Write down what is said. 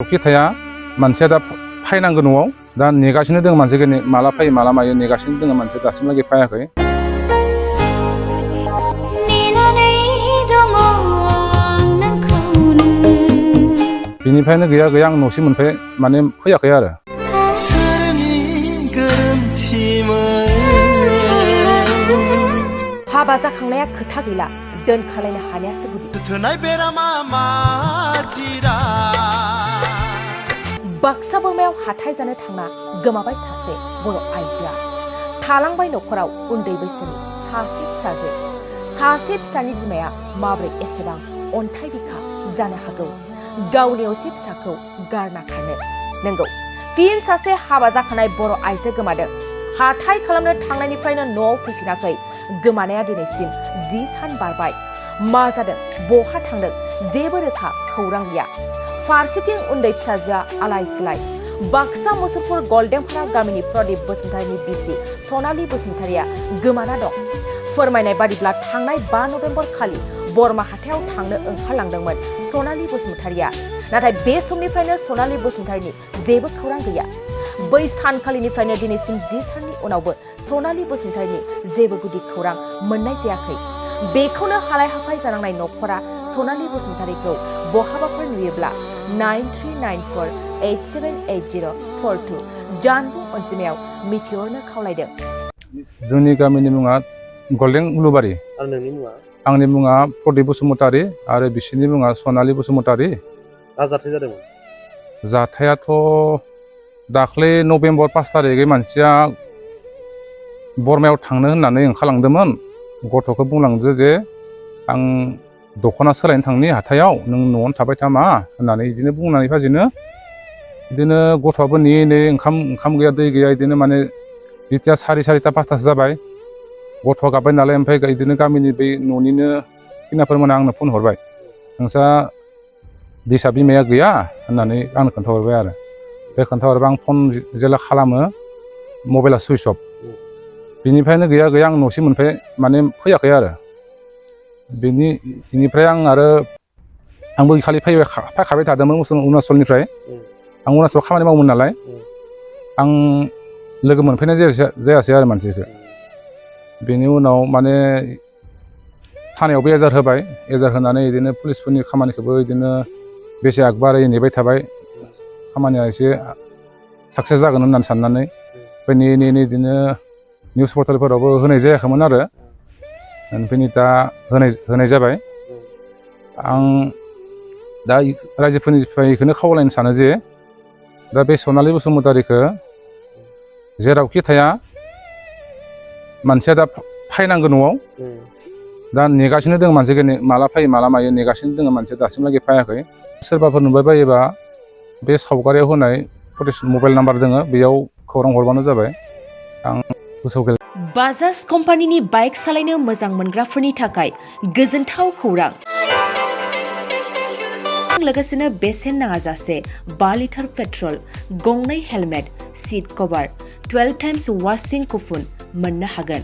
खिथाया मानसिया दा फायनांगौ न'आव दा नेगासिनो दङ मानसिखौ माला फैयो माला मायो नेगासिनो दङ मानसिया दासिमहालागै फैयाखै। बिनिफ्रायनो गैया आं न'सिम मोनफाय माने फैयाखै आरो। हाबा जाखांनाया खोथा गैला दोनखालायनो हानायासो गुदि। बाक्सा बोरमायाव हाथाय जानो थांना गोमाबाय सासे बर' आइजोआ। थालांबाय न'खराव उन्दै बैसोनि सासे फिसाजो। सासे फिसानि बिमाया माबोरै एसेबां अन्थाइ बिखा जानो हागौ गावनि असे फिसाखौ गारना खारनो। नंगौ फिन सासे हाबा जाखानाय बर' आइजो गोमादों। हाथाय खालामनो थांनायनिफ्रायनो न'आव फैफिनाखै। गोमानाया दिनैसिम 10 सान बारबाय। मा जादों बहा थांदों जेबो रोखा खौरां गैया। फारसेथिं उन्दै फिसाजोआ आलाय सिलाय। बाक्सा मुसुलपुर गलडेंपारा गामिनि प्रदीप बसुमतारीनि बिसि सनालि बसुमतारीया गोमाना दं। फोरमायनाय बादिब्ला थांनाय 5 नभेम्बर खालि बरमा हाथायाव थांनो ओंखारलांदोंमोन सनालि बसुमतारीया। नाथाय बे समनिफ्रायनो सनालि बसुमतारीनि जेबो खौरां गैया। बै सानखालिनिफ्रायनो दिनैसिम 10 साननि उनावबो सनालि बसुमतारीनि जेबो गुदि खौरां मोननाय जायाखै। बेखौनो हालाय हाफाय जानांनाय न'खरा सनालि बसुमतारीखौ बहाबाफोर नुयोब्ला 9394878042 जानबुं अनजिमायाव मिथिहरनो खावलायदों। जोंनि गामिनि मुङा गलडें उलुबारि। आंनि मुङा प्रदीप बसुमतारी आरो बिसिनि मुङा सनालि बसुमतारी। मा जाथाय जादोंमोन? जाथायाथ' दाख्लै नभेम्बर 5 तारिखै मानसिया बरमायाव थांनो होननानै ओंखारलांदोंमोन। गथ'खौ बुंलांदो जे आं दख'ना सोलायनो थांनि हाथायाव नों न'आवनो थाबाय था मा होननानै बिदिनो बुंनानै फाजिनो बिदिनो गथ'आबो नेयै नेयै ओंखाम गैया दै गैया बिदिनो माने जेथिया 4:30 5टासो जाबाय गथ'आ गाबबाय नालाय ओमफ्राय बिदिनो गामिनि बै न'निनो खिनाफोरमोना आंनो फन हरबाय नोंस्रा दैसा बिमाया गैया होननानै आंनो खोन्थाहरबाय आरो। बे खोन्थाहरबा आं फन जेला खालामो मबाइला सुइस अफ। बिनिफ्रायनो गैया आं न'सिम मोनफाय माने फैयाखै आरो। बिनिफ्राय आंबो खालि फैखाबाय थादोंमोन अरुणाचलनिफ्राय। आं अरुणाचलाव खामानि मावोमोन नालाय आं लोगो मोनफैनाय जायासै आरो मानसिखौ। बेनि उनाव माने थानायावबो एजार होबाय। एजार होनानै बिदिनो पुलिसफोरनि खामानिखौबो बिदिनो बेसे आगबारै नेबाय थाबाय खामानिया एसे साक्सेस जागोन होननानै साननानै। ओमफ्राय नेयै बिदिनो निउस पर्टेलफोरावबो होनाय जायाखैमोन आरो। ओमफ्राय दा होनाय जाबाय। आं दा रायजोफोरनिफ्राय बेखौनो खावलायनो सानो जे दा बे सनालि बसुमतारीखौ जेरावखि थाया मानसिया दा फायनांगौ न'आव दा नेगासिनो दङ मानसिखौ माला फैयो माला मायो नेगासिनो दङ मानसिया दासिमहालागै फैयाखै। सोरबाफोर नुबाय बायोबा बे सावगारियाव होनाय मबाइल नाम्बार दङ बेयाव खौरां हरबानो जाबाय। आं गोसोआव गैला। बाजाज कम्पानिनि बाइक सालायनो मोजां मोनग्राफोरनि थाखाय गोजोनथाव खौरां। लोगोसेनो बेसेन नाङाजासे 5 लिटार पेट्रल, 2 हेलमेट, सीट कभार, 12 टाइम्स वाशिं कुपन मोननो हागोन।